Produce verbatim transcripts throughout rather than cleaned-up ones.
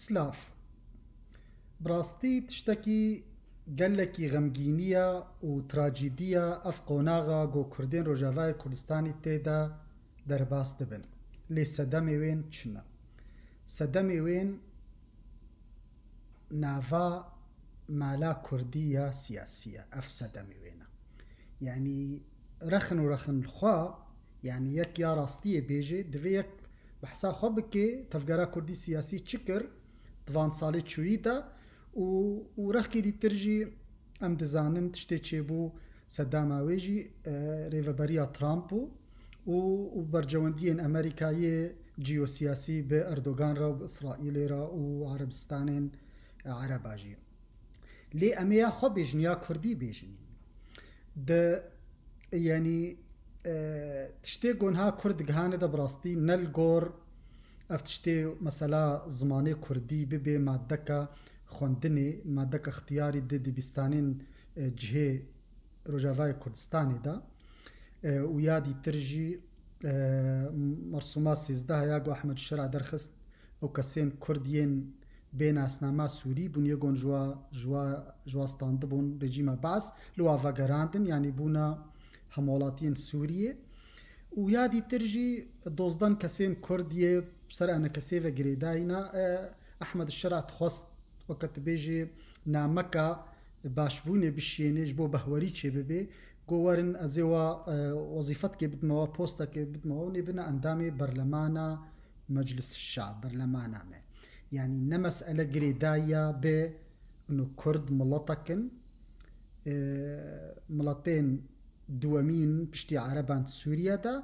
Silav. Bi rastî tiştekî gelekî xemgîniya û trajîdiya ev qonaxa ku Kurdên Rojavayê Kurdistanî tê de derbas dibin. Lê sedemê wên çi ne? Sedemê wên nava mala kurdî ya siyasî ye. Ev sedemê wê ne. Yanî rexin û rexin li xwe, yanî yek ya rastiyê bêjê, divê yek behsa xwe bike, tevgera kurdî siyasî çi kir di van salê çûyî de û, û rexkê dîtir jî em dizanin tiştê çêbû sedama wê jî, e, rêveberiya Trump bû û, û bercewendiyên Amerîkayê ciyosiyasî bi Erdogan re û bi Îsraîlê re û Erebistanên Ereba jî. Lê em ê ya xwe bêjin ya kurdî bêjin. Di, yanî, e, tiştê ku niha kurd digihane de bi rastî ne li gor ev tiştê mesela zimanê kurdî bibe madeka xwendinê, madeka ixtiyarî di dibistanên, e, cihê Rojavayê Kurdistanê de. E, û ya dîtir jî, e, mersûma sêzdeh ya ku Ehmed Şera derxist, ew kesên kurd yên bê nasnama Sûrî bûn, yê gon ji wa, ji wa, ji wa standibûn rejîma Baas, li wa vegerandin, yanî bûna hemwelatiyên Sûriyê. Û ya dîtir jî dozdan kesên kurd yê ser enekesê ve girêdayî ne, e, Ehmed Şera dixwest, weke tu bêjî, nameka başbûnê bişênê ji bo behwerî çêbibe, ku werin ez ê wa, e, wezîfetkê bidime we, postekê bidime we, hûn ê bine endamê berlemana Meclis Şa, berlemana me. Yanî ne mesele girêdayiya bi û kurd miletek in, e, miletên duwemîn piştî Ereban di Sûriye de,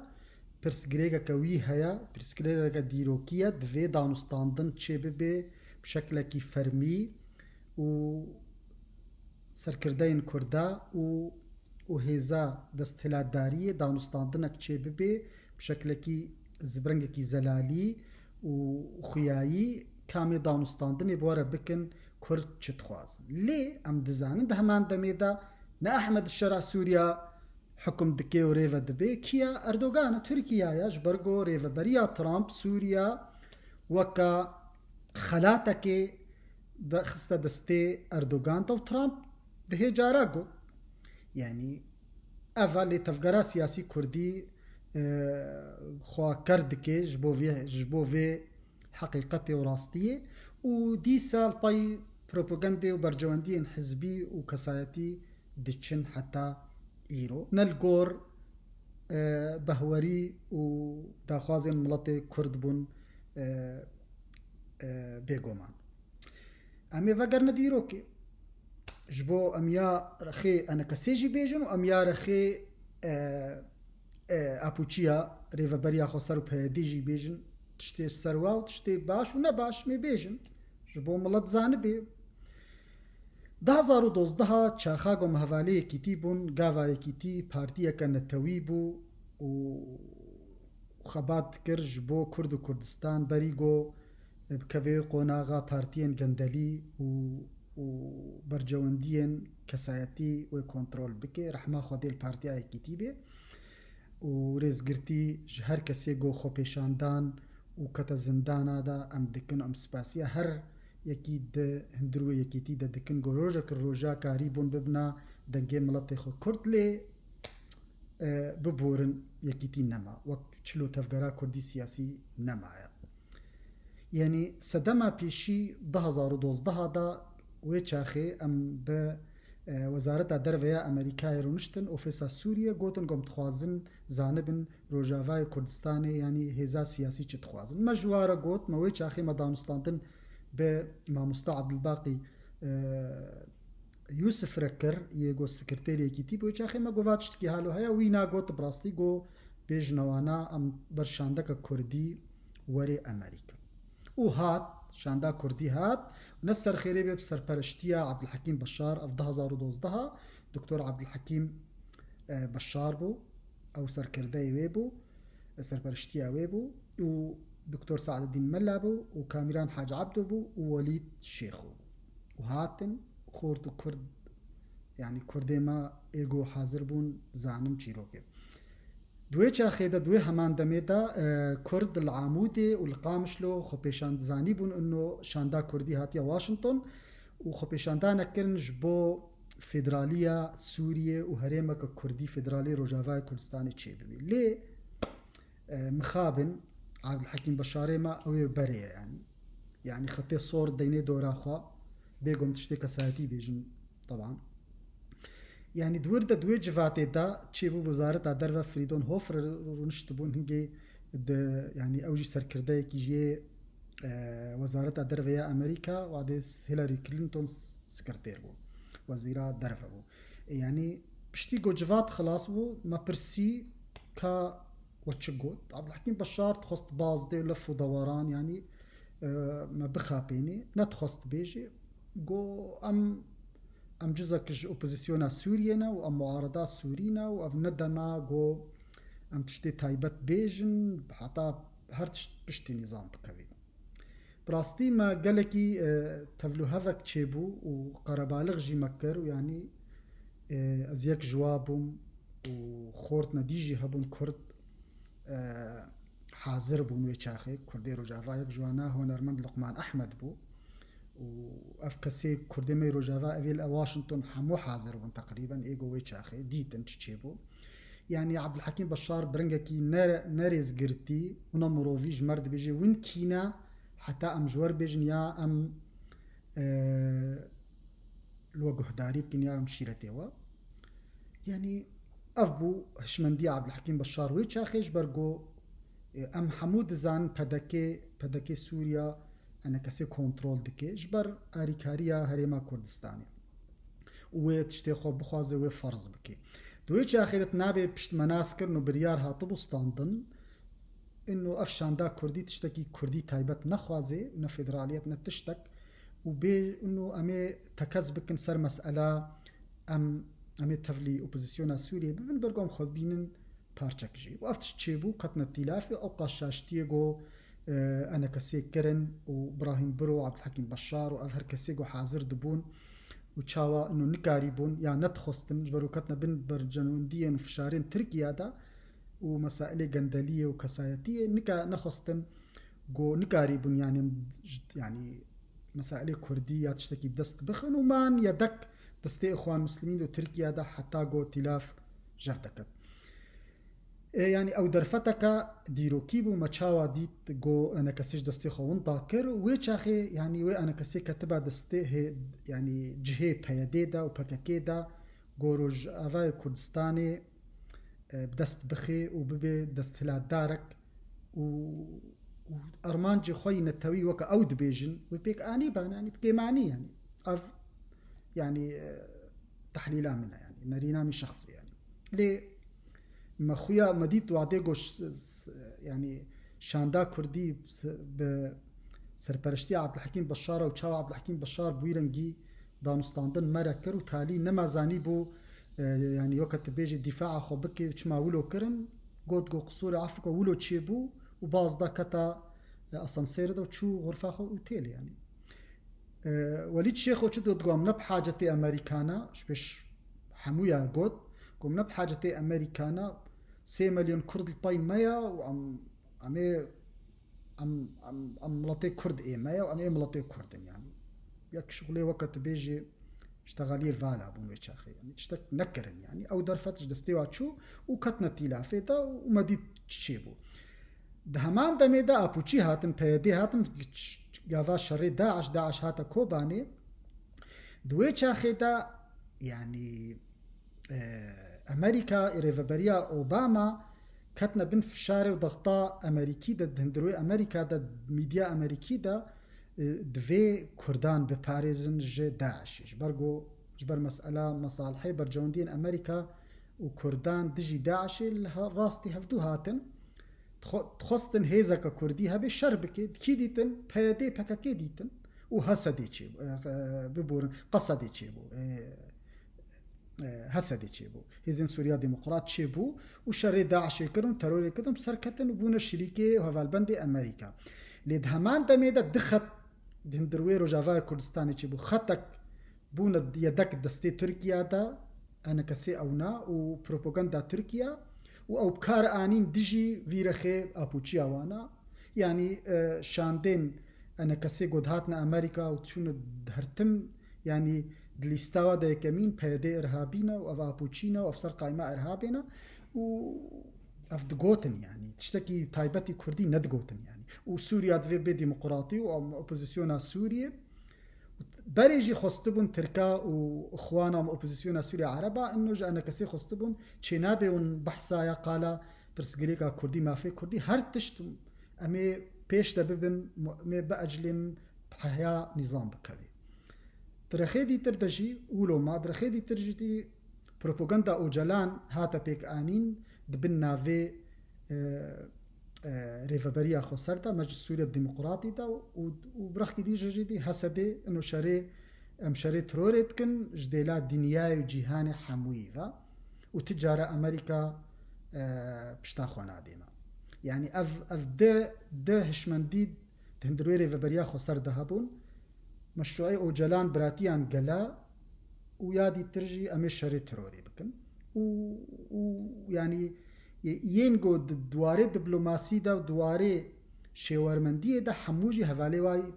pirsgirêkeke wî heye, pirsgirêkeke dîrokî ye, divê danûstandin çêbibe bi şeklekî fermî û serkirdeyên Kurda û, û hêza desthilatdariyê danûstandinek çêbibe bi şeklekî zibrengekî zelalî û xuyayî, kamê danûstandinê bi we re bikin, Kurd çi dixwazin. Lê em dizanin di heman demê de ne Ehmed Şera Sûriya hukum dike û rêve dibe. Kî ye? Erdogan e, Tirkiye ye. Ji ber ku rêveberiya Trump Sûriya weke xelatekê de xiste destê Erdogan de û Trump dihê cara got. Yanî ev e, lê tevgera siyasî kurdî, e, xwe ker dike ji bo vê, ji bo vê heqîqetê û rastiyê û dîsa li pey propagandê û bercewendiyên hizbî û kesayetî diçin heta îro. Ne li gor, e, behwerî û daxwazên miletê kurd bûn, e, e, bêguman. Em ê vegerine dîrokê. Ji bo em ya rexê enekesê jî bêjin û em ya rexê, e, e, apûçiya rêveberiya xweser û P Y D jî bêjin, tiştê serwa û tiştê baş û ne baş mê bêjin. Ji bo milet zanibê. Du hezar û dozdeh çaxa ku em hevalê yekîtî bûn, gava yekîtî partiyeke netewî bû û xebat dikir ji bo Kurd û Kurdistan, berî ku bikeve qonaxa partiyên gendelî û, û bercewendiyên kesayetî wê kontrol bike. Rehma Xwedê li Partiya Yekîtî bê û rêzgirtî ji her kesê ku xwepêşandan û kete zindana de em dikin, em spasiya her yekî di hundir wê yekîtî de dikin, ku rojek roja karî bûn bibina dengê miletê xwe Kurd lê, e, biborin yekîtî nema. Wek çilo tevgera kurdî siyasî nemaye. Yanî sedema pêşî du hezar û dozdeh de wê çaxê em bi, e, Wezareta Derve ya Amerîkayê rûniştin, Ofîsa Sûriye, gotin ku em dixwazin zanibin Rojavayê Kurdistanê, yanî hêza siyasî çi dixwazin. Me ji wa re got, me wê çaxê me danûstandin bi Mamosta Abdulbaqî, e, Yusuf re kir, yê got sekreterê yekîtî, bi wê çaxê me got va tiştekî halo heye, wî na got bi rastî got bêjine wana em ber şandeke kurdî werê Amerîka. Û hat, şanda kurdî hat, ne ser xêrê bê bi serpereştiya Abdulhekîm Beşar, ev du hezar û dozdeh, Doktor Abdulhekîm, e, Beşar bû, ew serkirdeyê wê bû, serpereştiya wê bû û Doktor Saededîn Mela bû û Kamîran Hacî Ebdo bû û Welîd Şêxo bû. Û hatin xort û kurd, yanî kurdê me ê ku hazir bûn zanin çîrokê. Di wê çaxê de, di wê heman demê de, e, Kurd li Amûdê û li Qamişlo xwepêşan-, zanîbûn ino şanda Kurdî hatiye Washington û xwepêşandanek kirin ji bo federaliya Sûriyê û herêmeke Kurdî, federalê Rojavayê Kurdistanê çêbibê. Lê, e, mixabin Abdulhekîm Beşarê me ew ê berê ye, yanî. Yanî xetê sor deynê dora xwe, bêgom tiştê kesayetî bêjin, teban. Yanî di wir de, di wê civatê de çêbû, Wezareta Derve Fridolin Hofer rûniştibûn, hingê di, yanî ew jî serkirdeyekî jê, e, Wezareta Derve ya Amerîka, wadê Hillary Clinton s-, sekretêr bû, wezîra derve bû. E, yanî piştî ku civat xilas bû, me pirsî ka we çi got. Abdulhekîm Beşar dixwest bazdê û lef û dewaran, yanî, e, me bixapênê. Nedixwest bêjê. Go em, em cizek ji opozisyona Sûriyê ne û em muarada Sûrî ne û ev ne dema go em tiştê taybet bêjin, heta her tişt piştî nîzam bikevî. Bi rastî me gelekî, e, tevlûhevek çêbû û qerebalix jî me kir û yanî, e, ez yek ji wa bûm û xortme dî jî hebûn Kurd, e, hazir bûn wê çaxê. Kurdê Rojava, yek ji wan na hunermend Luqman Ehmed bû û ev kesê Kurdê me yê Rojava, evê li Washington hemû hazir bûn teqrîben, ê go wê çaxê dîtin çi çêbû. Yanî Abdulhekîm Beşar bi rengekî ne, ne rêzgirtî û ne mirovî ji me re dibêje, win kî ne, heta em ji we re bêjin ya em, e, li we guhdarî bikin ya em şîretê we. Yanî ev bû hişmendiya Abdulhekîm Beşar wê çaxê, ji ber ku, e, em hemû dizanin P D K, P D K Sûriya enekesê kontrol dike ji ber arîkariya Herêma Kurdistanê. Û wê tiştê xwe bixwaze, wê ferz bike. Di wê çaxê de nabê piştmenaskirin û biryar hatibû standin, ino ev şanda Kurdî tiştekî Kurdî taybet nexwaze û ne federaliyet ne tiştek û bê ino em ê tekez bikin ser mesela em, em ê tevlî opozisyona Sûriyê bibin, ber ku em xwe dibînin parçek jî. Û ev tişt çêbû, ketine tîlafê, ew qas şaştiyê ku, e, enekesê kirin û Brahîm Biro, Abdulhekîm Beşar û ev her kesê ku hazir dibûn û çawa ino nikarîbûn ya nedixwestin, ji ber ku ketine bin bercewendiyên û fişarên Tirkiye de û mesailê gendeliyê û kesayetiyê nika-, nexwestin ku nikarîbûn, yanî, yanî mesailê Kurdî ya tiştekî bi dest bixin û man yedek destê Îxwan Muslimîn û Tirkiye de heta ku tîlaf jev deket. Ê, yanî ew derfeteke dîrokî bû, me çawa dît ku enekesê ji destê xwe winda kir. Wê çaxê, yanî wê enekesê ketiba destê hê, yanî cihê P Y D de û P K K de, ku Rojavayê Kurdistanê, e, bi dest bixê û bibe desthilatdarek û, û armancê xwe yî netewî weke ew dibêjin, wê pêk anî ban, yanî bi kêmanî, yanî. Ev, yanî, e, tehlîla min e, yanî nerîna min şexsî, yanî. Lê me xuya, me dît wadê ku ş-, s-, yanî şanda Kurdî s-, bi serpereştiya Abdulhekîm Beşar û çawa Abdulhekîm Beşar bi wî rengî danûstandin me re kir û talî nema zanîbû, e, yanî weke tu bêjî dîfaa xwe bike, çima wilo kirin, got, got qisûrê efw bike, wilo çêbû û baz da keta, e, asansêrê de û çû xurfa xwe û têlê, yanî. E, Welîd Şêxo çi dot, got, em ne bi hacetê Amerîka ne, ji pêş hemûya got, got, em ne bi hacetê Amerîka ne, sê milyon Kurd li pey me ya û em, em ê, em, em, em miletê Kurd ê me ya û em ê miletê Kurd in, yanî. Yek şixulê weke tu bêjî, ji texeliyê vala bûn wê çaxê. Yanî tiştek nekirin, yanî ew derfet ji destê wa çû û ketine tîlafê de û me dît çi çêbû. Di heman demê de Apoçî hatin, P Y D hatin, gava şerê DAIŞ, DAIŞ hate Kobanê. Di wê çaxê de, yanî, e, Amerîka, rêveberiya Obama ketine bin fişarê û dexta Amerîkî de, di hundirwê Amerîka de, mîdya Amerîkî de, e, divê Kurdan biparêzin ji DAIŞê. Ji ber ku, ji ber mesela mesalihê bercewendiyên Amerîka û Kurdan dijî DAIŞê li he-, rastî hevdû hatin. Dixwe-, dixwestin hêzeke Kurdî hebe şer bike, di kî dîtin? P Y D, P K K dîtin û Hesedê çêbû, e, e, biborin, Qesedê çêbû, e, e, Hesedê çêbû. Hêzên Sûriya Demokrat çêbû û şerê DAIŞê kirin, terorê kirin, bi ser ketin û bûne şirîkê û hevalbendê Amerîka. Lê di heman demê de di xet di hundirwê Rojavayê Kurdistanê çêbû. Xetek bûne yedek destê Tirkiye de, enekesê ewna û propaganda Tirkiye û ew bi kar anîn dijî vî rexê apûçiya wana. Yanî, e, şandên enekesê ku dihatin Amerîka û çûne hertim, yanî di lîsta wa de yekemîn P Y D irhabî ne û ev apûçî ne û ev ser qayma irhabê ne û ev digotin, yanî tiştekî taybetî kurdî nedigotin yanî. Û Sûriya divê bê demokratî û opozisyona Sûriyê. Berê jî xwestibûn Tirka û Ixwana me opozisyona Sûriya Ereba, ino ji enekesê xwestibûn çênabê hûn behsa ya qala pirsgirêka kurdî, mafê kurdî, her tişt em ê pêş de bibin, em ê biecilên heya nîzam bikevê. Di rexê dîtir de jî wilo ma, di rexê dîtir jî dî propaganda Ocalan hate pêk anîn, di bin navê, e, e, Rêveberiya Xweser de, Meclis Sûriya Demokratî de û, û bi rexkî dî jî dî H S D, ino şerê, em şerê terorê dikin, ji dêla dinyayê û cîhanê hemûyî ve û ti cara Amerîka, e, pişta xwe nadêne. Yanî ev, ev di, di hişmendî di hundir wê Rêveberiya Xweser de hebûn. Meşrûê Ocalan biratiyan gela û ya dîtir jî em ê şerê terorê bikin. Û, û yanî yên ku di, di warê diplomasî de û di warê şêwermendiyê de hemû jî hevalê wayî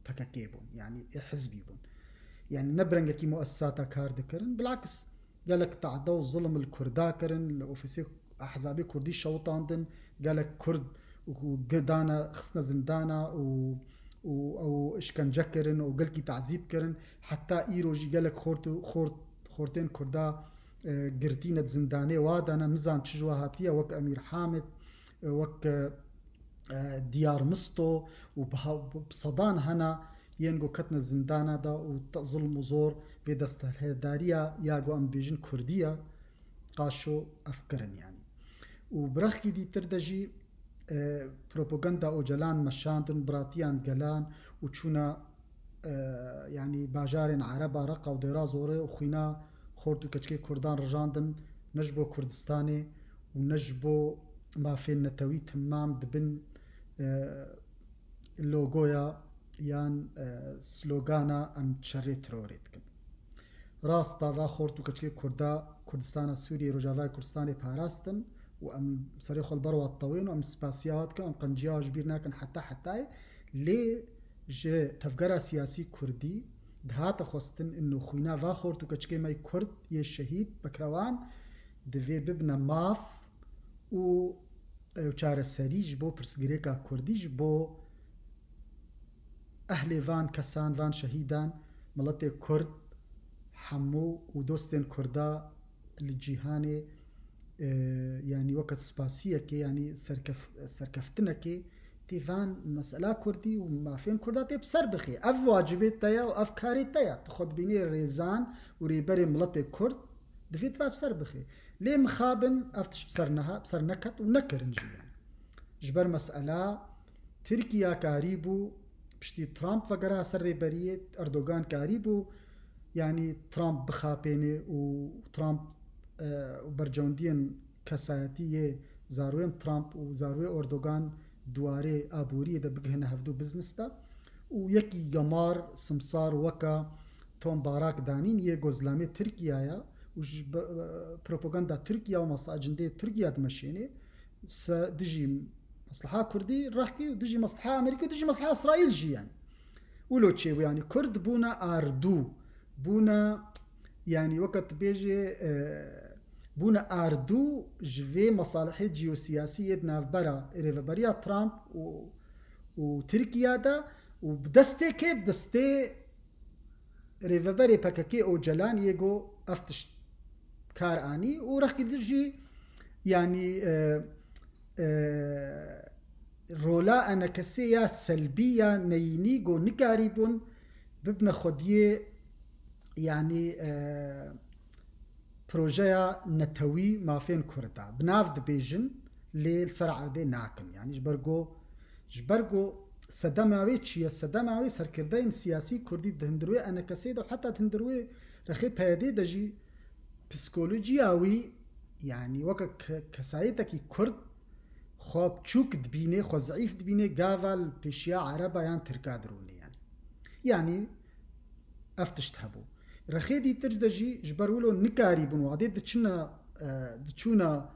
P K K bûn. Yanî ê hizbî bûn. Yanî ne bi rengekî muessisata kar dikirin. Bilakis gelek tehde û zulm li Kurda kirin, li ofîsê ehzabê Kurdî şewitandin, gelek Kurd û gi dane xistine zindana û, û ew işkence kirin û gelkî tazîb kirin. Heta îro jî gelek xort û xort, xortên Kurda, e, girtîne di zindanê wa de ne, nizan çi ji wa hatiye, wek Emîr Hamid, e, wek, e, e, Diyar Misto û bi ha-, bi sedan hene yên ku ketine zindana de û te-, zulm û zor vê desthilatdariya ya ku em bêjin Kurdî ye, qaşo ev kirin yanî. Û bi rexkî dîtir de jî, e, propaganda Ocalan meşandin, biratiyan gelan û çûna, e, yanî bajarên Ereba, Reqa û Dêra Zorê û xwîna xort û keçikê Kurdan rijandin, ne ji bo Kurdistanê û ne ji bo mafên netewî, timam dibin, e, logoya yan, e, slogana em şerê terorê dikin. Rasta va xort û keçikê Kurda, Kurdistana Sûriyê, Rojavayê Kurdistanê parastin û em serê xwe li ber wa tewên û em spasiya wa dikin, em qenciya wa ji bîr nakin heta hetayê. Lê ji tevgera siyasî Kurdî dihate xwestin ino xwîna va xort û keçikê me yê Kurd yê şehîd Bekrewan divê bibine maf û, e, çareserî ji bo pirsgirêka Kurdî, ji bo ehlê van kesan, van şehîdan, miletê Kurd, hemû û dostên Kurda li cîhanê, e, yanî weke spasiyekê, yanî serkef-, serkeftinekê tê van mesela Kurdî û mafên Kurda tê bi ser bixê. Ev wacibê te ye û ev karê te ye. Tu xwe dibînê rêzan û rêberê miletê Kurd, divê tu bi ser bixê. Lê mixabin ev tişt bi ser neha-, bi ser neket û nekirin jî yanî. Ji ber mesela Tirkiya karîbû piştî Trump vegera ser rêberiyê, Erdogan karîbû, yanî Trump bixapênê û Trump, e, û bercewendiyên kesayetî yê zarwên Trump û zarwê Erdogan di warê aboriyê de bigihine hevdû biznes de. Û yekî gemar, simsar weke Tom Barak danîn yê gozlamê Tirkiya ye û ji be-, propaganda Tirkiya û masa ecindê Tirkiya dimeşênê. Se-, dijî mesleha Kurdî rexkî û dijî mesleha Amerîkî û dijî mesleha Îsraîl jî yanî. Wilo çêbû yanî Kurd bûne ardû, bûne yanî weke tu bêjê, e, bûne ardû ji vê mesalihê ciyosiyasî yê di navbera rêveberiya Trump û, û Tirkiya de û bi destê kê, bi destê rêveberê P K K Ocalan yê go ev tişt kar anî û rexkî dir jî yanî, e, e, rola enekesê ya selbî ya neyînî go nikarîbûn bibine xwediyê yanî, e, projeya netewî mafên Kurda. Bi nav dibêjin, lê li ser erdê nakin. Yanî ji ber go, ji ber go sedema wê çi ye? Sedema wê serkirdeyên siyasî Kurdî di hundir wê enekesê de, heta di hundir wê rexê P Y D de jî psikolojiya wî, yanî weke ke-, kesayetekî Kurd xwe biçûk dibînê, xwe zeîf dibînê, gava li pêşiya Ereba yan Tirka dirûnê yanî. Yanî ev tişt hebû. Rexê dîtir de jî ji ber wilo nikarîbûn wadê diçine, e, diçûna,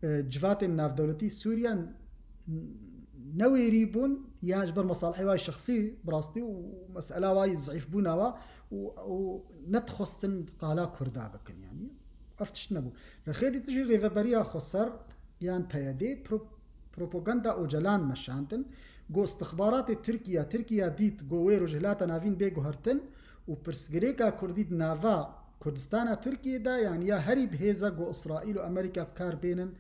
e, civatên navdewletî Sûriye n-, newêrî bûn, yan ji ber mesalihê wayî şexsî, bi rastî û mesela wayî zîfbûna wa û, û nedixwestin qala Kurda bikin, yanî ev tişt nebû. Rexê dî jî rêveberiya xweser yan P Y D pro-, propaganda Ocalan meşandin, ku istixbaratê Tirkiye, Tirkiye dît ku wê Rojhilata Navîn bê guhertin û pirsgirêka Kurdî di nava Kurdistana Tirkiyê de, yanî ya herî bi hêz e ku Îsraîl û Amerîka bi kar bênin,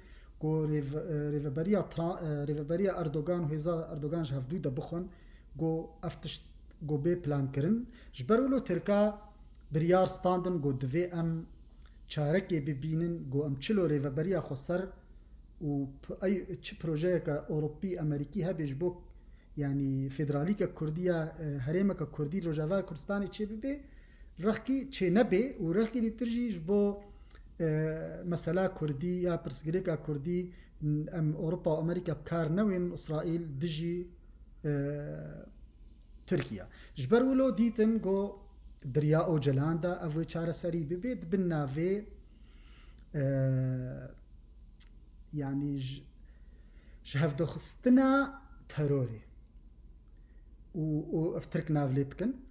ku rêve-, e, rêveberiya Tra-, e, rêveberiya Erdogan û hêza Erdogan ji hevdû de bixwin, ku ev tişt ku bê plankirin. Ji ber wilo Tirka biryar standin ku divê em çarekê bibînin, ku em çilo rêveberiya xweser û p-, ey, çi projeyeke Ewropî, Amerîkî hebe ji bo, yanî federalîke Kurdî ya, e, herêmeke Kurdî Rojava Kurdistanê çêbibe, rexkî çênebe û rexkî dîtir jî ji bo, e, mesela Kurdî ya pirsgirêka Kurdî, n-, em Ewropa û Amerîka bi kar newên Îsraîl dijî, e, Tirkiye. Ji ber wilo dîtin ku di riya Ocalan de ev wê çareserî bibe, di bin navê, e, yanî ji, ji hevdixistina terorê û, û ev Tirk nav lê dikin.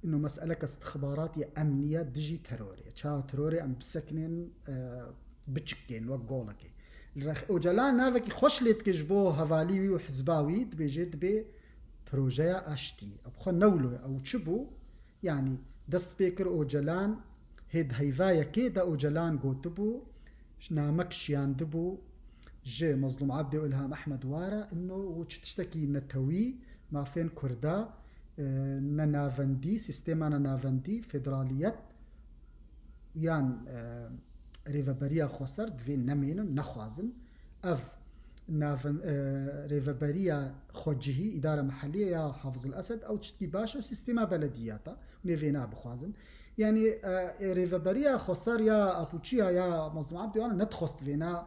Ino meseleke istixbarat ya emniye dijî terorê. Çawa terorê em bisekinin, e, biçikên wek golekê. Li rex Ocalan navekî xweş lê dike ji bo hevalî wî û hizba wî, dibêje dibê projeya aştî. Ew xwe newlo ye. Ew çi bû? Yanî dest pê kir Ocalan, hê di heyva yekê de Ocalan gotibû, namek şiyandibû ji Mezlûm Ebdî û Îlham Ehmed Wara, ino û çi tiştekî netewî, mafên Kurda, e, nenavendî, sîstema nenavendî, federaliyet yan, e, rêveberiya xweser divê nemênin, nexwazin. Ev naven-, e, rêveberiya xwecihî, îdara mehelliyê ya Hafiz El Esed, ew çitkî baş e, sîstema belediyata, hûn ê vêna bixwazin. Yanî, e, e, rêveberiya xweser ya Apoçiya ya Mazlûm Ebdî wana nedixwest vêna,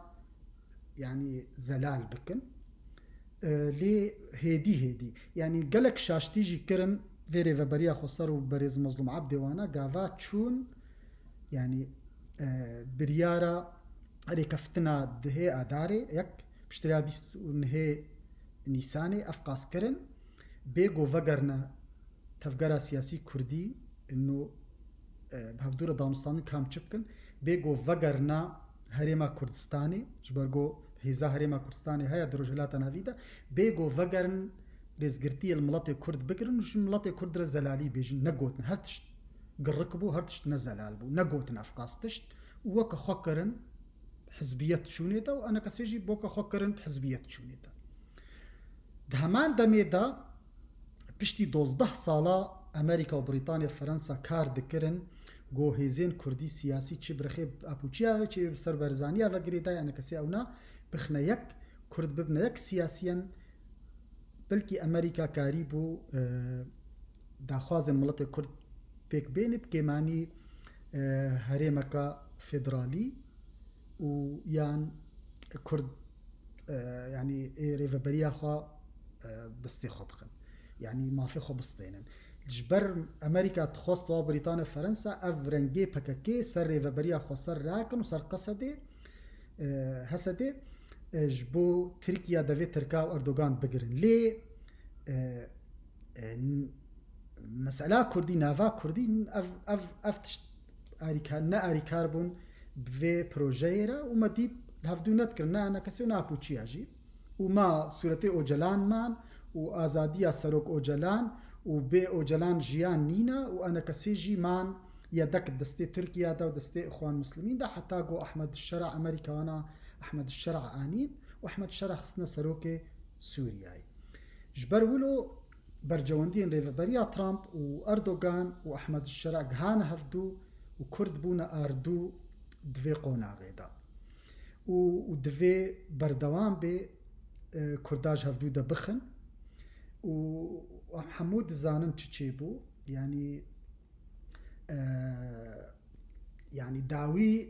yanî zelal bikin. E, lê hêdî hêdî, yanî gelek şaştî jî kirin vê rêveberiya xweser û berêz Mazlûm Ebdê wana gava çûn, yanî, e, biryara rêkeftina dihê Adarê yek, piştiriya bîst û nehê Nîsanê ev qas kirin, bê ku vegerine tevgera siyasî Kurdî, ino, e, bi hevdû re danûstandin kam çi bikin, bê ku vegerina Herêma Kurdistanê, ji ber ku hêza Herêma Kurdistanê heye di Rojhilata Navî de, bê ku vegerin rêzgirtiyê li miletê Kurd bigirin û ji miletê Kurd re zelalî bêjin, negotin. Her tişt girik bû, her tişt ne zelal bû. Negotin ev qas tişt û weke xwe kirin hizbiyet çûnê de û enekesê jî boka xwe kirin hizbiyet çûnê de. Di heman demê de piştî dozdeh sala Amerîka û Brîtanya, Fransa kar dikirin, ku hêzên Kurdî siyasî çi bi rexê Apoçiya ve, çi bi ser Barzaniya ve girêdayê, enekesê ewna bixine yek, Kurd bibine yek siyasiyen, belkî Amerîka karîbû, e, daxwazên miletê Kurd pêk bêne, bi kêmanî, e, herêmeka federalî û yan Kurd, e, yanî ê rêveberiya xwe, e, destê xwe bixin. Yanî mafê xwe bistênin. Ji ber Amerîka dixwest wa Brîtanya, Fransa ev rengê P K K ser rêveberiya xweser rakin û ser Qesedê, e, Hesedê, e, ji bo Tirkiye devê Tirka û Erdogan bigirin. Lê, e, e, n-, mesela Kurdî, nava Kurdî, ev, ev, ev tişt arîkar, ne arîkar bûn bi vê projeyê re û me dît li hevdû nedikirin, ne enekesê û ne Apoçiya jî. Û ma sûretê Ocalan man û azadiya Serok Ocalan û bê Ocalan jiyan nîne û enekesê jî man yedek destê Tirkiye de û destê Îxwan Muslimîn de, heta ku Ehmed Şera, Amerîka wana Ehmed Şera anîn û Ehmed Şera xistine serokê Sûriyeyê. Ji ber wilo bercewendiyên rêveberiya Trump û Erdogan û Ehmed Şera gihane hevdû û Kurd bûne ardû di vê qonaxê de. Û, û divê berdewam bê, e, Kurda ji hevdû de bixin. Û em hemû dizanin çi çêbû. Yanî, e, yanî dawî,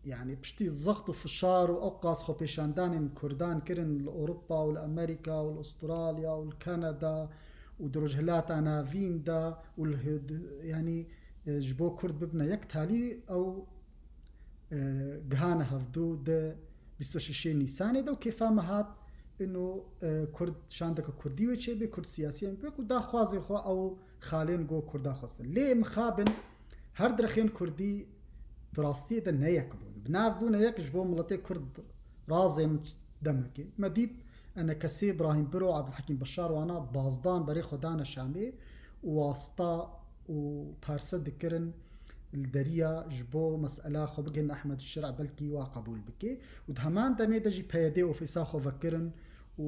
yanî piştî zext û fişar û ew qas xwepêşandanên Kurdan kirin li Ewropa û li Amerîka û li Astralya û li Kanada û di Rojhilata Navîn de û li hêd-, yanî, e, ji bo Kurd bibine yek, talî ew, e, gihane hevdû di bîst û şeşê Nîsanê de û kêfa me hat ino, e, Kurd, şandeke Kurdî wê çêbê, Kurd siyasî em pêk û daxwazê xwe ew xalên go Kurda xwestin. Lê mixabin her direxên Kurdî di rastiyê de ne yek bûn. Bi nav bûne yek ji bo miletê Kurd razên demekê. Me dît enekesê Birahîm Biro, Abdulhekîm Beşar wana bazdan berê xwe dane Şamê û wasta û perse dikirin li deriya ji bo mesela xwe bigihîne Ehmed Şer'a belkî wa qebûl bike. Û di heman demê de jî P Y D ofîsa xwe vekirin û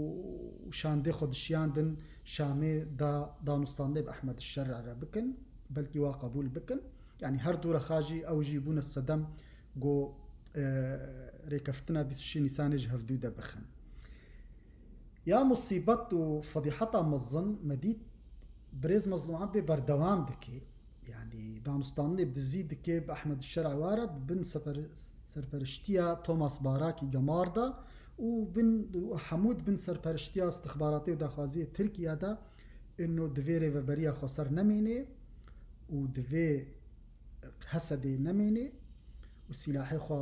şandê xwe dişiyandin Şamê da danûstandê bi Ehmed Şer'a re bikin, belkî wa qebûl bikin. Yanî her du rexa jî ew jî bûne sedem go, e, rêkeftina bîst û şeş Nîsanê ji hevdû de bixin. Ya musîbet û fedîheta mezin me dît birêz Mezlûm Ebdê berdewam dike. Yanî danûstandinê bi dizî dike, bi Ehmed Şer'a wara, bi bin seper-, serperiştiya Thomas Barakî Gemar de û bin, û hemû di bin serperiştiya istixbaratê û daxwaziyê Tirkiye de ino divê rêveberiya xweser nemêne û divê Hesedê nemêne û sîlahê xwe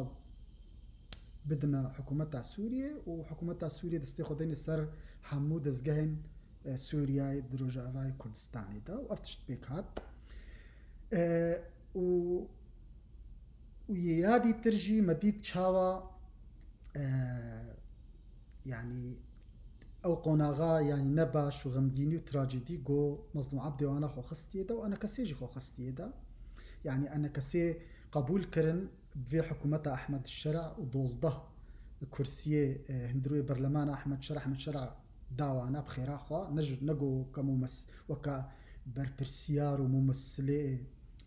bidine hikûmeta Sûriyê û hikûmeta Sûriyê destê xwe dêne ser hemû dezgehên, e, Sûriyeyê di Rojavayê Kurdistanê de û ev tişt pêk hat. E, û, û yê yadî tir jî me dît çawa, e, yanî ew qonaxa, yanî ne baş û xemgînî û trajîdî go Mezlûm Ebdê wana xwe xistiye de û enekesê jî xwe xistiye de. Yanî enekesê qebûl kirin bi vê hikûmeta Ehmed Şer'a û dozdeh kursiyê, e, hundirwê berlemana Ehmed Şer'a, Ehmed Şer'a da wana bi xêra xwe, ne ji, ne go ke mumes-, weke berpirsiyar û mumessilê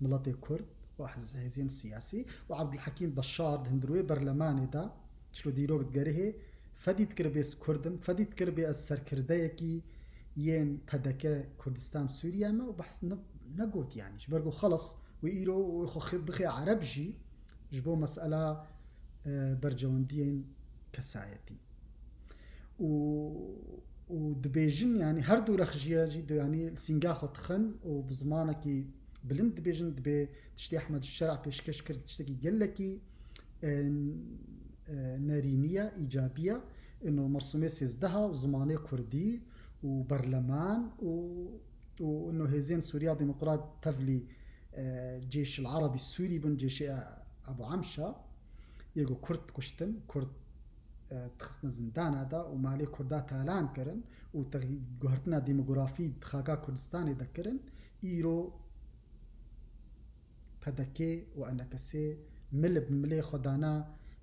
miletê Kurd û hez-, hêzên siyasî û Abdulhekîm Beşar di hundirwê berlemanê de çilo dîrok digerihê, fedî dikir bê ez Kurd im, fedî dikir bê ez serkirdeyekî yên P D K Kurdistan Sûriye me û behs ne-, negotî yanî. Ji ber ku xelas wê îro wê xwe xi-, bixê Ereb jî ji bo mesela, e, bercewendiyên kesayetî. Û, û dibêjin, yanî her du rex jî ya jî, yanî li sînga xwe dixin û bi zimanekî bilind dibêjin, dibê tiştê Ehmed Şer'a pêşkeş kir, tiştekî gelekî, e, e, nerînî ye, îcabî ye. Ino mersûmê sêzdeha û zimanê kurdî û berleman û, û ino hêzên Sûriya Demokrat tevlî, e, Cêşil Erebî Sûrî bûn, Cêşê Ebu Emşa. Yê ku Kurd kuştin, Kurd, e, dixistine zindana de û malê Kurda talan kirin û tex-, guhertina demografî di xaka Kurdistanê de kirin, îro P D K û enekesê mil bi milê xwe dana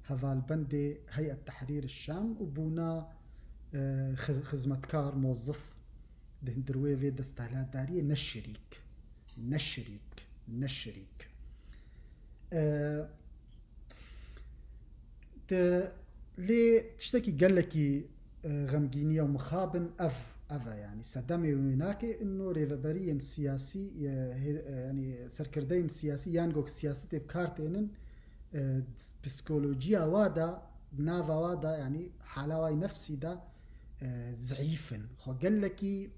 hevalbendê Heyet Tehrîr Şam û bûna, e, xi-, xizmetkar, mozif di hundirwê vê desthilatdariyê, ne şirîk. Ne şirîk. Ne şirîk. E, Di, lê tiştekî gelekî, e, xemgîniya û mixabin ev, ev e, yanî sedemê wê nake, ino rêveberiyên siyasî, e, hê-, e, yanî serkirdeyên siyasî yan go siyasetê bi kar tênin, e, psikolojiya wa da, nava wa da, yanî hala wa nefsî da, e, zeîf in. Xwe gelekî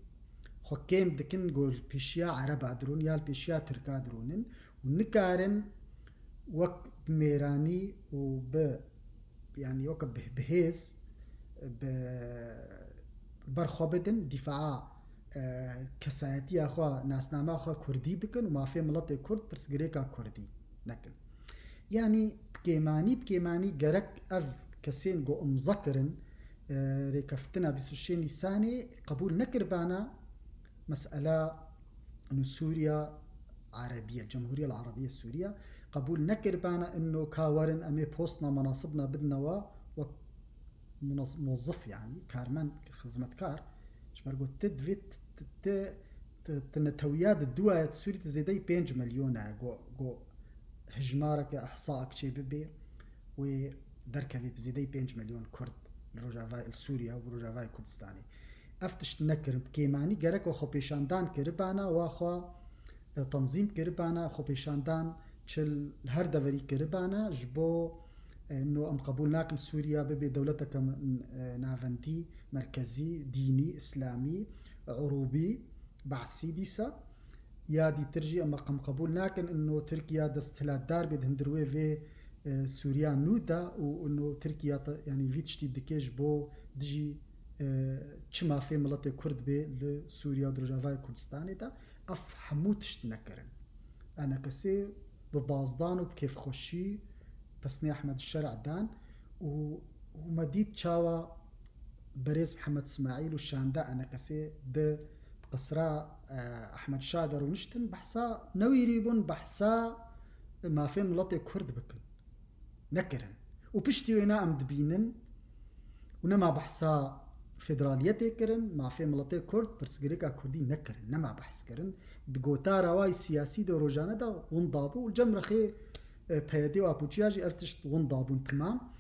xwe kêm dikin, go li pêşiya Ereba dirûn ya li pêşiya Tirka dirûnin û nikarin wek bi mêranî û bi, yanî weke bi, bi hêz, bi, ber xwe bidin dîfaa, e, kesayetiya xwe, nasnama xwe kurdî bikin û mafê miletê kurd, pirsgirêka kurdî nekin. Yanî bi kêmanî, bi kêmanî gerek ev kesên ku imza kirin, e, rêkeftina bîst û şeş Nîsanê qebûl nekiribana, mesela ino Sûriya Erebiye, Cemhuriye Erebiye Sûriye qebûl nekiribana ino ka werin em ê postna menasibna bidine wa wek munas-, mozif, yanî karmend, xizmetkar, ji ber ku ti divê ti, ti, ti, ti, ti netewiya di duwaye di Sûrî ti zêdeyî pênc milyon e, go, go hijmareke, ihsaek çê bibe, wê derkevê bi zêdeyî pênc milyon Kurd li Rojavayê, li Sûriye û Rojavayê Kurdistanê. Ev tişt nekirin. Bi kêmanî gerek we xwepêşandan kiribana, wa xwe, e, tenzîm kiribana, xwepêşandan çi li her deverî kiribana, ji bo, e, no em qebûl nakin Sûriya bibe dewleteke, e, navendî, merkezî, dînî, îslamî, urûbî, Be'sî dîsa. Ya dîtir jî em qebûl nakin ino Tirkiye desthilatdar bê di hundirwê vê, e, Sûriya nû de û ino Tirkiye te, yanî vî tiştî dike ji bo dijî, e, çi mafê miletê Kurd bê li Sûriya û di Rojavayê Kurdistanê de, ev hemû tişt nekirin. E N K S bi bazdan û bi kêfxweşî pesnê Ehmed Şer'a dan û, û me dît çawa berêz Mihemed Smaîl û şanda E N K S di qisra, e, Ehmed Şah de rûniştin, behsa newîrî bûn, behsa mafên miletê Kurd bikin. Nekirin. Û piştî wêna em dibînin û nema behsa federaliyetê kirin, mafê miletê Kurd, pirsgirêka Kurdî nekirin, nema behs kirin. Di gotara wayî siyasî de rojane de winda bû û cem rexê, e, P Y D û Apoçiya jî ev tişt winda bûn timam.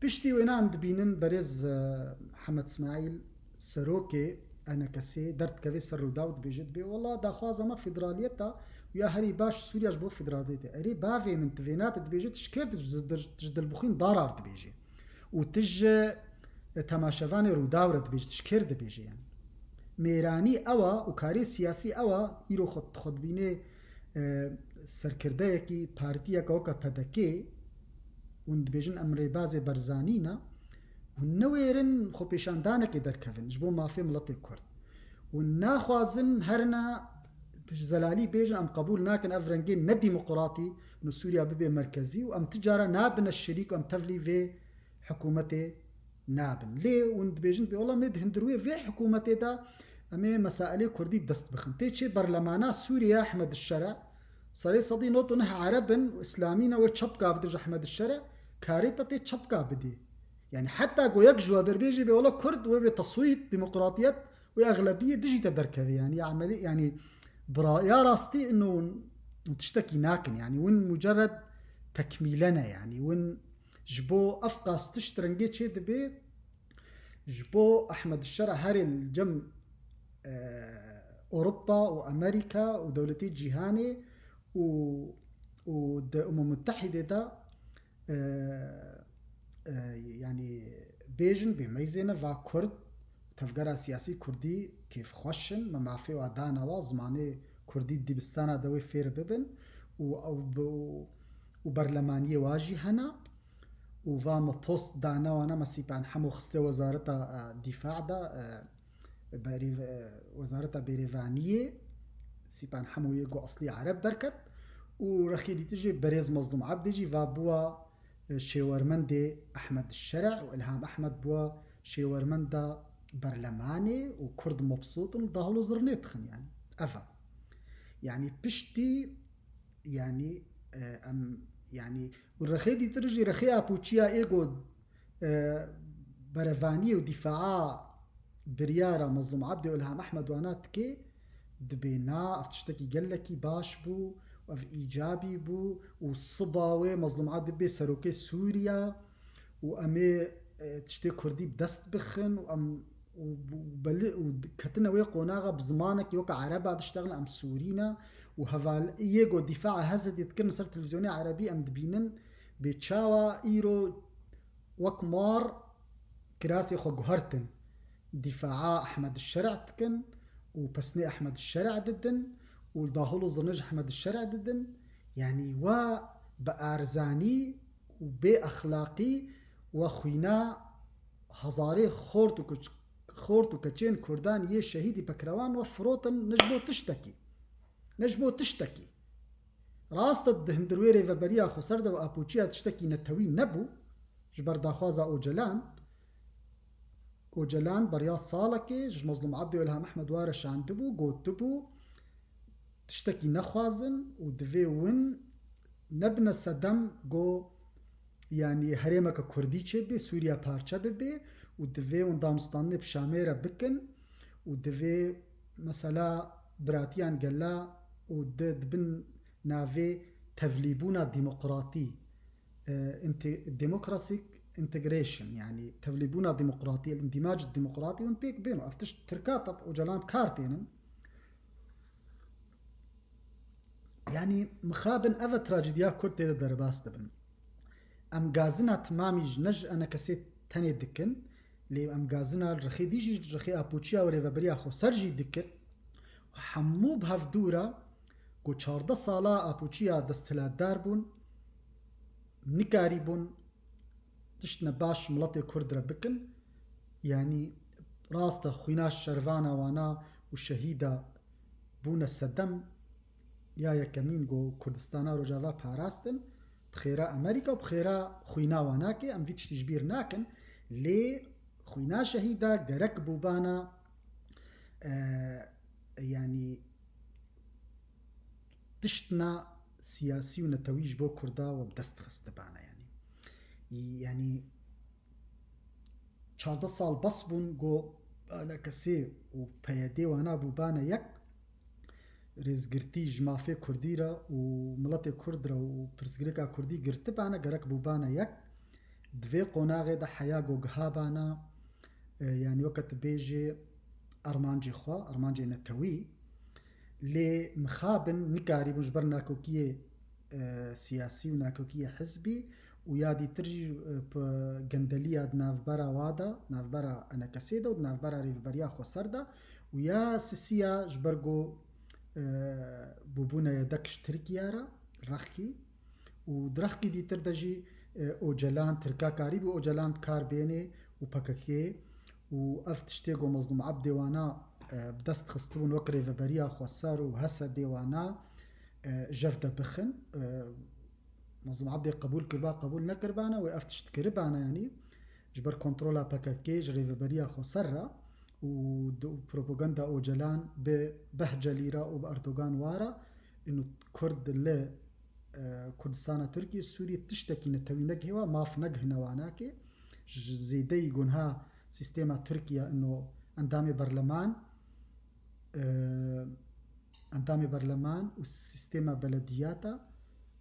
Piştî wêna em dibînin berêz, e, Mihemed Smaîl serokê E N K S'ê derdikeve ser Rûdaw dibêje, dibê, wela daxwaza me federaliyet e û ya herî baş Sûriya ji bo federaliyetê. Erê bavê min, tu vêna te dibêje, tu ji kê re, tu ji, tu ji Dilbixwîn Darar dibêje. Û tu ji, e, temaşevanê Rûdaw re dibêje, tu ji kê re dibêje yani. Mêranî ew e û karê siyasî ew e, îro xwe, xwe dibînê, e, serkirdeyekî, partiyeke weke P D K, hûn dibêjin em rêbazê Barzanî ne, hûn newêrin xwepêşandanekê derkevin ji bo mafê miletê Kurd. Hûn naxwazin herina ji zelalî bêjin, em qebûl nakin ev rengê nedîmoqratî li Sûriya bibe merkezî û em ti cara nabine şerîk û em tevlî vê hikûmetê nabin. Lê hûn dibêjin, bê wela me di hundirûyê vê hikûmetê de em ê mesailê Kurdî bi dest bixin. Tê çê berlemana Sûriye Ehmed Şere, serê sedî nod û neh Ereb in û Îslamî ne, wê çapka bidin ji Ehmed Şere, karê te tê çapka bidî. Yani heta ku yek ji we berbêjê bê wela Kurd, wê bê teswît, demokratiyet, wê exlebiyê dijî te derkevê. Yani ya emelî, yani bira-, ya rastî ino hûn tiştekî nakin. Yani hûn mucerred tekmîle ne. Yani hûn ji bo ev qas tişt rengê çê dibê, ji bo Ehmed Şera herê li cem, e, Ewropa û Amerîka û dewletê cîhanê û, û di Umem Mutehîdê de, e, e, yanî bêjin, bê meyzêne va Kurd, tevgera siyasî Kurdî kêfxweş in, me mafê wa dana wa, zimanê Kurdî dibistana de wê fêr bibin û, û, û berlemaniyê wa jî hene. û va me post dane wana, me Sîpan Hemo xiste wezareta, e, dîfa de, e, berê-, e, wezareta bêrêvaniyê, Sîpan Hemo yê ku eslî Ereb derket û rexê dîtir jî berêz Mezlûm Ebdê jî va bûwa, e, şêwermendê Ehmed Şere û Ilham Ehmed bûwa şêwermenda berlemanê û Kurd mebsût in, dahil û zirnê dixin yani. Ev e. Yani piştî, yani, e, em, yani û rexê dîtir jî, rexê Apoçiya ê ku, e, berevaniyê û dîfaa biryara Mezlûm Ebdê û Ilham Ehmed wana dike, dibê na, ev tiştekî gelekî baş bû, ev îcabî bû û siba wê Mezlûm Ebdê bê serokê Sûriya û em ê, e, tiştê Kurdî bi dest bixin û em û, û beli-, û ketine wê qonaxa bi zimanekî weke Ereba diştexin, em Sûrî ne û heval-, yê ku dîfaa Hezedê dikirin ser televîzyonê Erebî em dibînin, bê çawa îro wek mar kirasê xwe guhertin, dîfaa Ehmed Şer'a dikin û pesnê Ehmed Şer'a didin û dahil û zirnê ji Ehmed Şer'a didin. Yanî we bi arzanî û bê exlaqî we xwîna hezarê xort û kuç-, xort û keçên Kurdan yê şehîdî Pekrewan we firotin ne ji bo tiştekî. Ne ji bo tiştekî. Rast e, di hundir wê rêveberiya xweser de û Apoçiya tiştekî netewî nebû ji ber daxwaza Ocalan. Ocalan beriya salekê ji Mezlûm Ebdê û Ilham Ehmed wa re şandibû, gotibû, tiştekî nexwazin û divê win nebine sedem ku, yanî herêmeke Kurdî çêbibe, Sûriye parçe bibe û divê win danûstandinê bi Şamê re bikin û divê mesela biratiyan gela û di, di bin navê tevlîbûna demokratî, e, inte-, democratic integration, yanî tevlîbûna demokratî, el-indimac demokratî hûn pêk bên û ev tişt Tirka tab Ocalan bi kar tênin. Yanî mixabin ev e, trajediya Kurd tê de derbas dibin. Em gazina timamî ji, ne ji enekesê tenê dikin, lê em gazina li rexê dî jî, rexê Apoçiya û rêveberiya xweser jî dikin. Hemû bi hev dû re ku çardeh sala Apoçiya desthilatdar bûn, nikarîbûn tiştine baş miletê Kurd re bikin. Yanî rast e, xwîna şervana wana û şehîda bûne sedem ya yekemîn ku Kurdistana Rojava parastin. Bi xêra Amerîka û bi xêra xwîna wana ke em vî tiştî ji bîr nakin. Lê xwîna şehîda gerek bûbana, e, yanî tiştna siyasî û netewî ji bo Kurda we bi dest xistibane. Yanî, yanî çardeh sal bes bûn ku A N K S û P Y D wana bûbane yek, rêzgirtî ji mafê Kurdî re û miletê Kurd re û pirsgirêka Kurdî girtibane, gerek bûbane yek. Di vê qonaxê de heya ku gihabana, e, yanî weke tu bêjê armancê xwe, armancê netewî, lê mixabin nikarîbûn ji ber nakokiyê, e, siyasî û nakokiyê hizbî û ya dîtir jî, e, bi gendeliya di navbera wa de, navbera A N K S de û di navbera Rêveberiya Xweser de û ya sisiya ji ber ku, e, bûbûne yedek ji Tirkiye re, rexkî û di rexkî dîtir de jî, e, Ocalan, Tirka karîbû Ocalan bi kar bênê û P K K û ev tiştê ku Mezlûm Ebdê wana, e, bi dest xistibûn wek Rêveberiya Xweser û H S D'ê wana, e, jev de bixin. E, Mezlûm Ebdê qebûl kiriba, qebûl nekiribana, wê ev tişt kiribana, yanî ji ber kontrola P K K ji Rêveberiya Xweser re û di, û propaganda Ocalan bi Behcelî re û bi Erdogan wa re, ino Kurd li, e, Kurdistana Tirkiye, Sûriyê tiştekî netewî negihê wa, maf negihine wanakê. Ji zêdeyî gunha sîstema Tirkiye, ino endamê berleman, e, endamê berleman û sîstema belediyata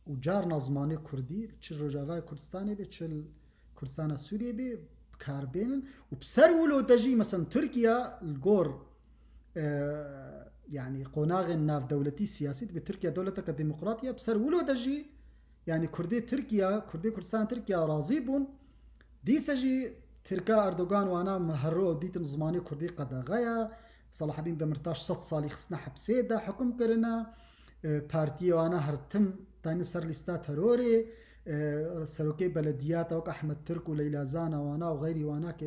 û carna zimanê Kurdî, çi Rojavayê Kurdistanê be, çi li Kurdistana Sûriyê be, bi kar bênin û bi ser wilo de jî, mesela Tirkiye li gor, e, yanî qonaxên navdewletî siyasî dibe Tirkiye dewleteke demokrat ye, bi ser wilo de jî, yanî Kurdê Tirkiye, Kurdê Kurdistan Tirkiye razî bûn. Dîse jî Tirka Erdogan wana me herro dîtin zimanê Kurdî qedexe ye. Selahedîn Demirtaş sed salî xistine hepsê de, hukum kirine. E, partiyê wana her tim dayne ser lîsta terorê. E, serokê belediyata wek Ahmet Türk û Leyla Zana wana û xeyrî wana ke,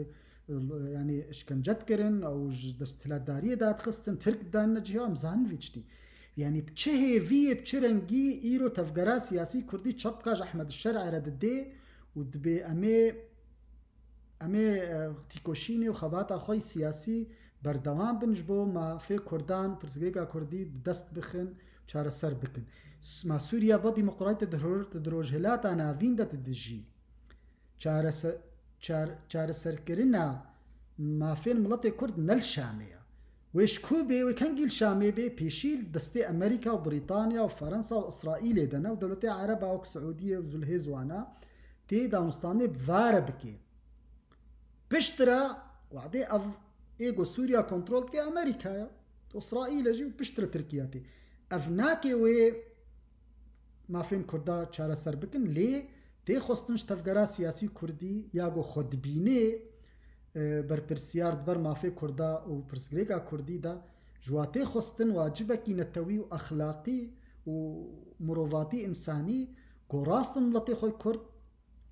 e, yanî işkence dikirin, ew ji desthilatdariyê dadixistin, Tirk dayne cihê, em zanin vî tiştî. Yanî bi çi hêviyê, bi çi rengî îro tevgera siyasî Kurdî çepka ji Ehmed Şer'e re didê û dibê em ê, em ê, e, tîkoşînê û xebata xwe yî siyasî berdewam bin ji bo mafê Kurdan, pirsgirêka Kurdî bi dest bixin, çareser bikin. S-, ma Sûriya ba demokratî di roj-, di Rojhilata Navîn de didijî. Çarese-, çar-, çareserkirina mafên miletê Kurd ne li Şamê ye. Wê ji ku bê, wê kengî li Şamê bê, pêşî li destê Amerîka û Brîtanya û Ferensa û Îsraîlê de ne û dewletê Ereba wek Siûdiyê û Zulhêz wana tê danûstandinê bi vare bikê. Piştre wadê ev ê ku Sûriya kontrol dike Amerîka ye. Îsraîl e jî û piştre Tirkiye tê. Ev nake wê mafên Kurda çareser bikin, lê tê xwestin ji tevgera siyasî Kurdî ya ku xwe dibînê, e, berpirsiyar di ber mafê Kurda û pirsgirêka Kurdî de ji wa tê xwestin wacibekî netewî û exlaqî û mirovatî, însanî, ku rast in miletê xwe Kurd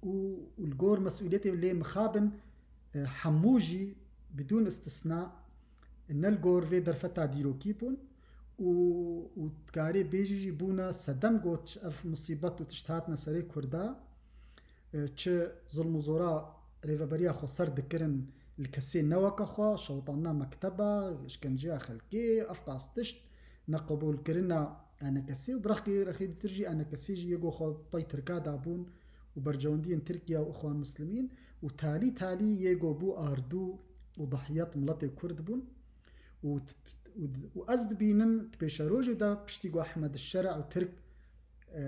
û, û li gor mesûliyetê lê mixabin, e, hemû jî bidûn istisna ne li gor vê derfeta dîrokî bûn û, û dikarê bêjî jî bûne sedem got ev musîbet û tişt hatine serê Kurda, e, çi zulm û zora rêveberiya xweser dikirin li kesê ne weke xwe, şewitandina mekteba, îşkenceya xelkê, ev qas tişt, neqebûlkirina A N K S û bi rexkê rexê dîtir jî A N K S jî yê ku xwe pey Tirka dabûn û berjewendiyên Tirkiye û Ixwan Muslimîn û talî talî yê ku bû ardû û dahiyet miletê Kurd bûn û t-, û d-, û ez dibînim di pêşerojê de piştî ku Ehmed Şer'a û Tirk, e,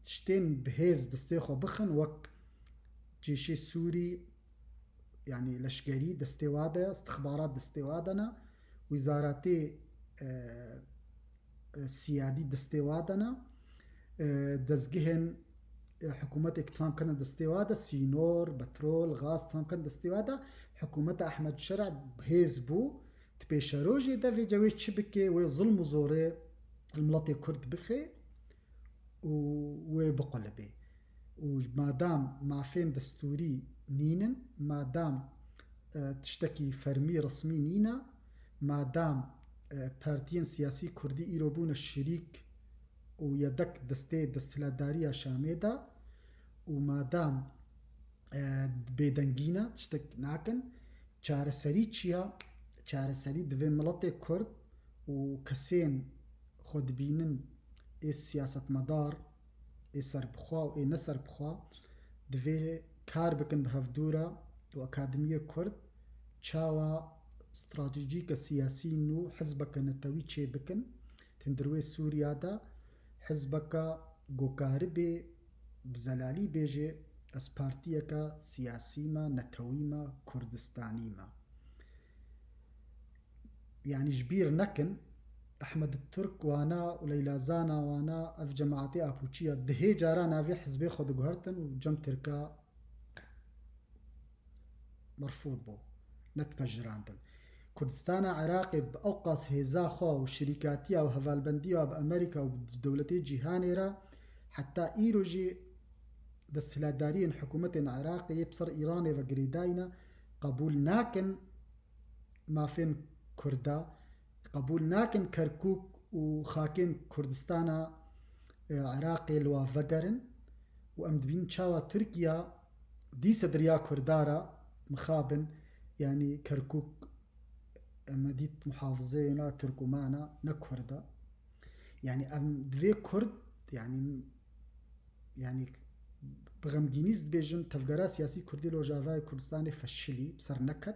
tiştên bi hêz destê xwe bixin wek cêşê Sûrî, yanî leşkerî destê wa de, istixbarat destê wa de ne, wîzaratê, e, e, siyadî destê wa de ne, e, dezgehên, e, hikûmetê ki tam kene destê wa de, sînor, petrol, gaz tam kene destê wa de, hikûmeta Ehmed Şer'a hêz bû, di pêşerojê de vê cewê çi bike, wê zulm û zorê li miletê Kurd bixe û wê biqulibê. Û û madam mafên destûrî nînin, madam e, tiştekî fermî resmî nîne, madam e, partiyên siyasî kurdî îro bûne şirîk û yedek destê desthilatdariya Şamê de û madam e, bêdengî ne, tiştek nakin, çareserî çi ya? Çareserî divê miletê kurd û kesên xwe dibînin ê siyasetmedar, ê serbixwe û ê neserbixwe divê kar bikin bi hevdû re û akademiyê kurd çawa stratejîke siyasî nû, hizbeke netewî çêbikin. Hindirwê Sûriya de hizbeke ku karibê bi zelalî bêjê, ez partiyeke siyasî me, netewî me, Kurdistanî me. Yanî ji bîr nekin, Ehmed Turk wana û Leyla Zana wana, ev cemaetê Apoçiya dihê cara navê hizbê xwe diguhertin û cem Tirka merfûd bû, nedipejirandin. Kurdistana Iraqê bi ewqas hêza xwe û şirîkatiya û hevalbendiya bi Amerîka û bi dewletê cîhanê re heta îro jî desthilatdariyên hikûmetên Iraqê yê bi ser Îranê ve girêdayî ne, qebûl nakin mafên Kurda, qebûl nakin Kerkûk û xakên Kurdistana e, Iraqê li wa vegerin û em dibînin çawa Tirkiya dîse diriya Kurda re mixabin, yanî Kerkûk, em dît muhafizeyê na Tirkûmana, ne Kurda. Yanî em divê Kurd, yanî, yanî bi xemgînî ez dibêjim, tevgera siyasî Kurdî li Rojavayê Kurdistanê feşilî, bi ser neket.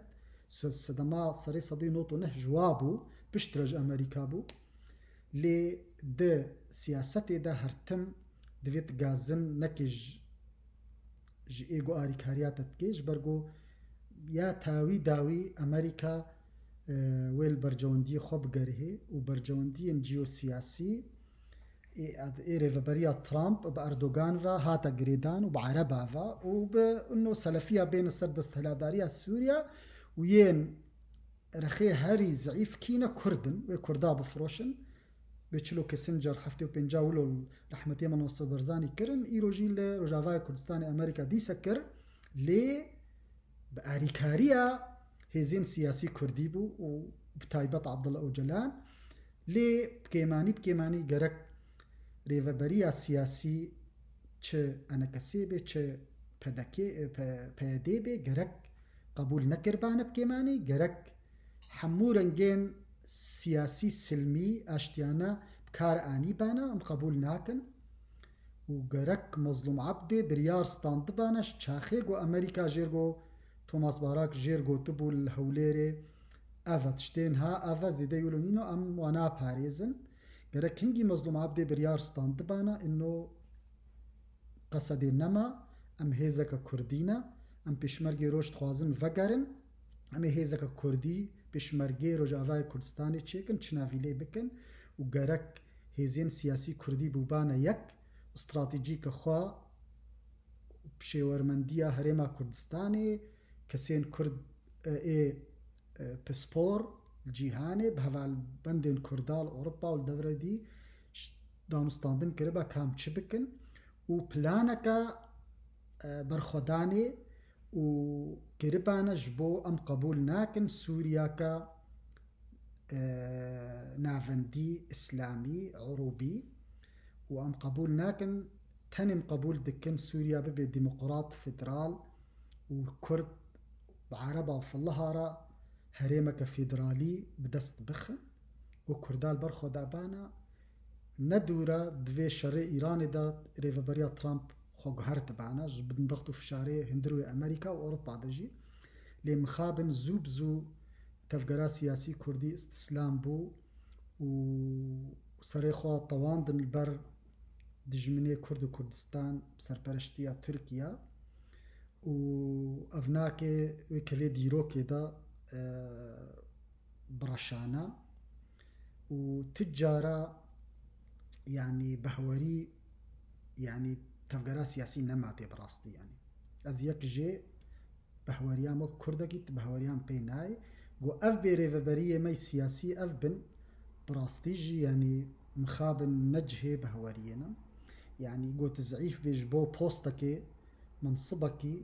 Se-, sedema serê sedî nod û neh ji wa bû, piştre ji Amerîka bû. Lê di siyasetê de her tim divê tu gazin nekê ji, ji ê ku arîkariya te dikê, ji ber ku ya tawî dawî Amerîka, e, wê li bercewendiyê xwe bigerihê û bercewendiyên ciyosiyasî ê, ê rêveberiya Trump bi Erdogan ve hate girêdan û bi Ereba ve û bi ino selefiya bêne ser desthilatdariya Sûriya û yên rexê herî zeîf kî ne Kurd in, wê Kurda bifiroşin. Wê çilo Kissinger heftê û pênca wilo rehmetiyê Mamoste Barzanî kirin, îro jî li Rojavayê Kurdistanê Amerîka dîse kir, lê bi arîkariya hêzên siyasî Kurdî bû û bi taybet Abdullah Ocalan. Lê bi kêmanî, bi kêmanî gerek rêveberiya siyasî çi E N K S bê, çi P D K, e, P-, P Y D bê, gerek qebûl nekiribane bi kêmanî, gerek hemû rengên siyasî silmî aştiyane bi kar anîbane, em qebûl nakin. Û gerek Mezlûm Ebdê biryar standibane ji çaxê ku Amerîka jêr got, Thomas Barack jêr gotibû li Hewlêrê, ev e tiştên ha, ev e zêde wilo nîno, em wa naparêzin. Gerek hingî Mezlûm Ebdê biryar standibane, ino qesedê nema, em hêzeke Kurdî ne, em pêşmergê roj dixwazin vegerin, em ê hêzeke Kurdî, pêşmergê Rojavayê Kurdistanê çêkin, çi navî lê bikin û gerek hêzên siyasî Kurdî bûbane yek, stratejîke xwe bi şêwermendiya Herêma Kurdistanê, kesên Kurd, e, ê, e, pispor li cîhanê, bi hevalbendên Kurda li Ewropa û li deverê dî ş-, danûstandin kiribe ka em çi bikin û planeke, e, berxwedanê û kiribane ji bo em qebûl nakin Sûriyeke e, navendî, îslamî, urûbî û em qebûl nakin, tenê em qebûl dikin Sûriya bibe demokrat, federal û Kurd bi Ereba û Filiha re herêmeke federalî bi dest bixin û Kurda li ber xwe dabana. Ne dûr e, di vê şerê Îranê de rêveberiya Trump xwe guhertibane, ji bin dext û fişarê hundirê Amerîka û Ewropa de jî. Lê mixabin zû bi zû tevgera siyasî Kurdî îstîslam bû û serê xwe tewandin li ber dijminê Kurd û Kurdistan bi serpereştiya Tirkiye û ev nake wê kevê dîrokê de, e, bi reşana û tu cara, yanî behwerî, yanî tevgera siyasî nema tê bi rastî, yanî ez yek jê behweriya me ku Kurdekî tu behweriyan pê nayê. Got ev bê rêveberiyê me siyasî ev bin, bi rastî jî, yanî mixabin ne cihê behweriyê ne. Yanî got zîf bê ji bo postekê, minsibekî,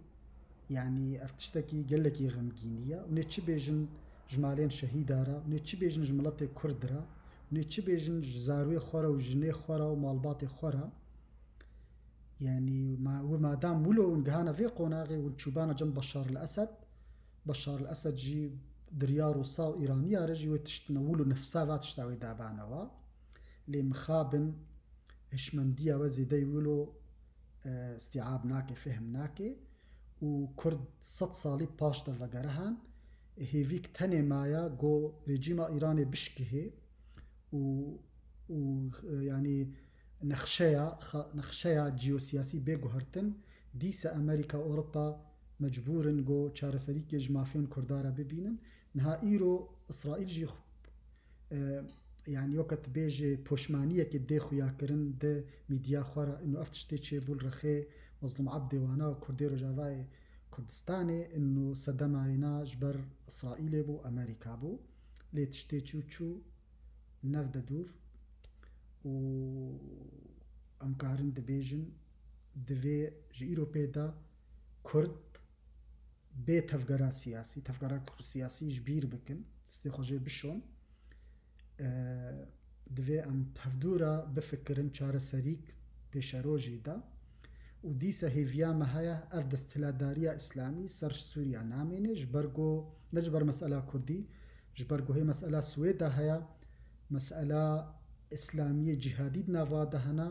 yanî ev tiştekî gelekî xemgînî ye. Û nê çi bêjin ji malên şehîda re, û nê çi bêjin ji miletê Kurd re, û nê çi bêjin ji zarwê xwe re û jinê xwe re û malbatê xwe re. Yanî ma, wê madam wilo hûn gihane vê qonaxê, hûn çûbane cem Beşar el Esed. Beşar el Esed jî di riya Rûsa û Îraniya re jî wê tiştine wilo nifsa va tişta wê dabanewa. Lê mixabin hişmendiya we zêdeyî wilo, e, îstîab nake, fehm nake û Kurd sed salî paş de vegerihan. Hêvîk tenê maye ku rejîma Îranê bişkihê û, û, e, yanî nexşeya, xa-, nexşeya ciyosiyasî bê guhertin. Dîse Amerîka, Ewropa mecbûr in ku çareserîkê ji mafên Kurda re bibînin. Niha îro Îsraîl jî xwe, e, yanî weke tu bêjê poşmaniyekê dê xuya kirin di mîdya xwe re, ino ev tiştê çêbû li rexê Mezlûm Ebdê wana û Kurdê Rojavayê Kurdistanê, ino sedema wêna ji ber Îsraîlê bû, Amerîka bû. Lê tiştê çû çû, nev de dûv û em karin dibêjin, divê ji îro pê de Kurd bê tevgera siyasî, tevgera Kurd siyasî ji bîr bikin, destê xwe jê bişon. E, divê em hevdû re bifikirin çareserîk pêşerojê de. Û dîse hêviya me heye ev desthilatdariya îslamî ser Sûriya namêne, ji ber ku, ne ji ber mesela Kurdî, ji ber ku hê mesela Swêda heye, mesela îslamiyê cîhadî di nava de hene,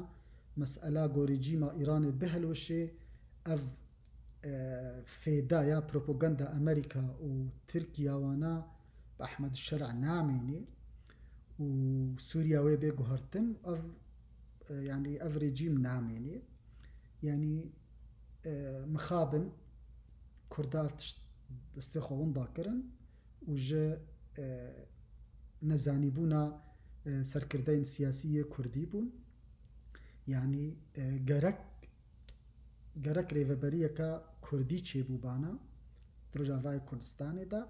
mesela ku rejîma Îranê bihilwişê, ev, e, fêda ya propaganda Amerîka û Tirkiya wana bi Ehmed Şer'a namêne û Sûriya wê bê guhertin, ev, e, yanî ev rejîm namêne. Yanî, e, mixabin Kurda ev tişt destê xwe winda kirin û ji, e, nezanîbûna, e, serkirdeyên siyasî yê Kurdî bûn. Yanî, e, gerek, gerek rêveberiyeke Kurdî çêbûbana di Rojavayê Kurdistanê de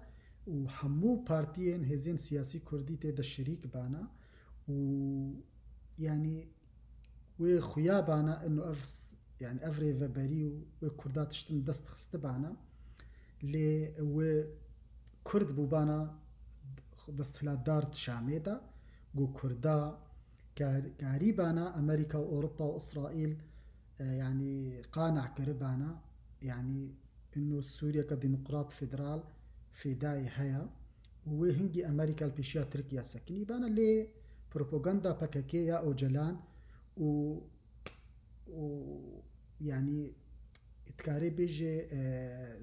û hemû partiyên hêzên siyasî Kurdî tê de şirîk bana û yanî wê xuya bana ino ev s-, yanî ev rêveberî û wê Kurda tiştin dest xistibana, lê wê Kurd bûbana desthilatdar di Şamê de, ku Kurda kar-, karîbana Amerîka û Ewropa û Îsraîl, e, yanî qane kiribana, yanî ino Sûriyeke demokrat federal fêdayê heye û wê hingî Amerîka li pêşiya Tirkiya sekinî bana, lê propaganda P K K ya Ocalan û, û yanî dikarê bêjê, e,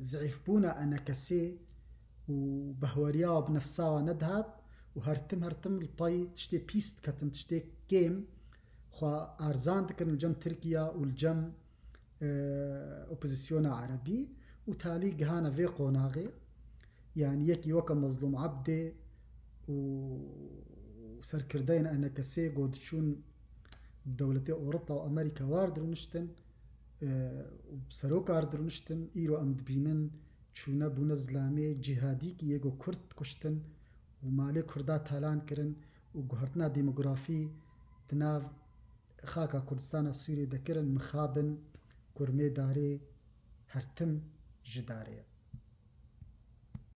zîfbûna enekesê û behweriya bi nefsa wa nedihat û her tim her tim li pay tiştê pîs diketin, tiştê kêm xwe arzan dikirin li cem Tirkiya û li cem, e, opozisyona erebî û talî gihane vê qonaxê. Yanî yekî weke Mezlûm Ebdê û serkirdeyên enekesê ku diçûn dewletê Ewropa û Amerîka war dirûniştin, e, û bi serokar dirûniştin, îro em dibînin çûne bûne zilamê cîhadîkî yê ku Kurd kuştin û malê Kurda talan kirin û guhertina demografî di nav xaka Kurdistana Sûriyê de kirin, mixabin kurmê darê her tim ji darê ye.